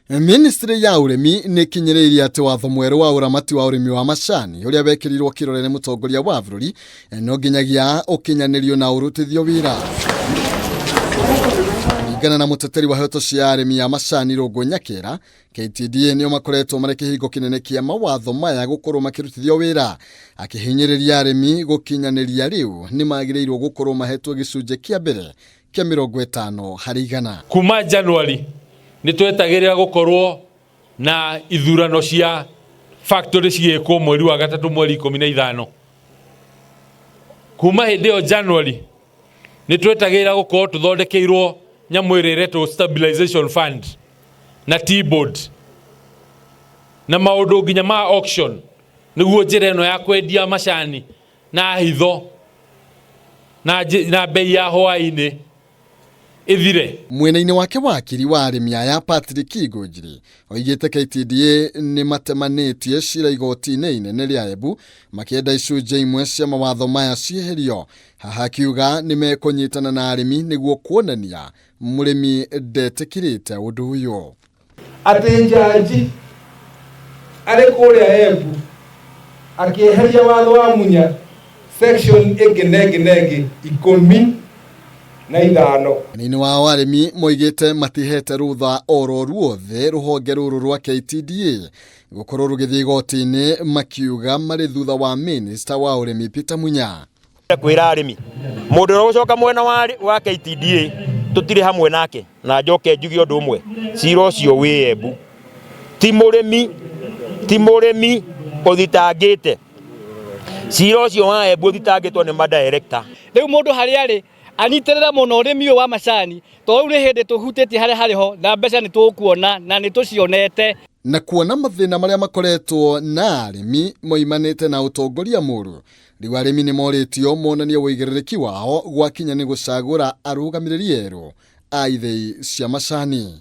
Ministry ya ũrĩmi nĩ ĩkinyĩrĩirie atĩ watho mwerũ wa ũramati wa ũrĩmi wa macani ũrĩa wekĩrirwo kĩrore nĩ mũtongoria wa bũrũri no nginyagia ũkinyanĩrio na ũrutithio wĩra. Kũringana na mũteteri wa ihoto cia arĩmi a macani Rũngũ Nyakĩra, KTDA nĩo makoretwo marĩ kĩhingo kĩnene kĩa mawatho maya gũkorwo makĩrutithio wĩra. Akĩhinyĩrĩria arĩmi gũkinyanĩria rĩu nĩ magĩrĩirwo gũkorwo mahetwo gĩcunjĩ kĩa mbere kĩa 50%. Kuma January nĩ twetagĩrĩra gũkorwo na ithurano cia factory cigĩkwo mweri wa gatatũ mweri 15. Kuma hĩndĩ ĩyo January nĩ twetagĩrĩra gũkorwo tũthondekeirwo nyamũ ĩrĩa ĩretwo stabilization fund na T-board na maũndũ nginya ma auction nĩguo njĩra ĩno ya kwendia macani na hitho na bei ya hwaĩ-inĩ ĩthire. Mwena-inĩ wake wakiri wa arĩmi aya Patrick Ngũnjiri oigĩte KTDA nĩ matemanĩtie cira igoti-inĩ inene rĩa Embu makĩenda icunjĩ imwe cia mawatho maya cieherio. Haha akiuga nĩ mekũnyitana na arĩmi nĩguo kuonania mũrĩmi ndetĩkĩrĩte ũndũ ũyũ. Atĩ njanji arĩ kũrĩa Embu akĩeheria watho wa Munya section ĩngĩ na ĩngĩ na ĩngĩ 15. Mwena-inĩ wao arĩmi moigĩte matihete rũtha oro ruothe rũhonge rũrũ rwa KTDA gũkorwo rũgĩthiĩ igoti-inĩ makiuga marĩ thutha wa minista wa ũrĩmi Peter Munya. Kwĩra arĩmi mũndũ ũrĩa ũgũcoka mwena wa KTDA tũtirĩ hamwe nake, na njoke njuge ũndũ ũmwe, cira ũcio wĩ Embu, ti mũrĩmi, ti mũrĩmi ũthitangĩte cira ũcio wa Embu, ũthitangĩtwo nĩ madirector. Rĩu mũndũ harĩa arĩ anyitĩrĩre mũno ũrĩmi ũyũ wa macani, tondũ rĩu nĩ hĩndĩ tũhutĩtie harĩa harĩ ho na mbeca nĩ tũkuona na nĩ tũcionete. Na kuona mathĩna marĩa makoretwo na arĩmi moimanĩte na ũtongoria mũru, rĩu arĩmi nĩ morĩtio monanie ũigĩrĩrĩki wao gwakinya nĩ gũcagũra arũgamĩrĩri erũ a ithĩi cia macani.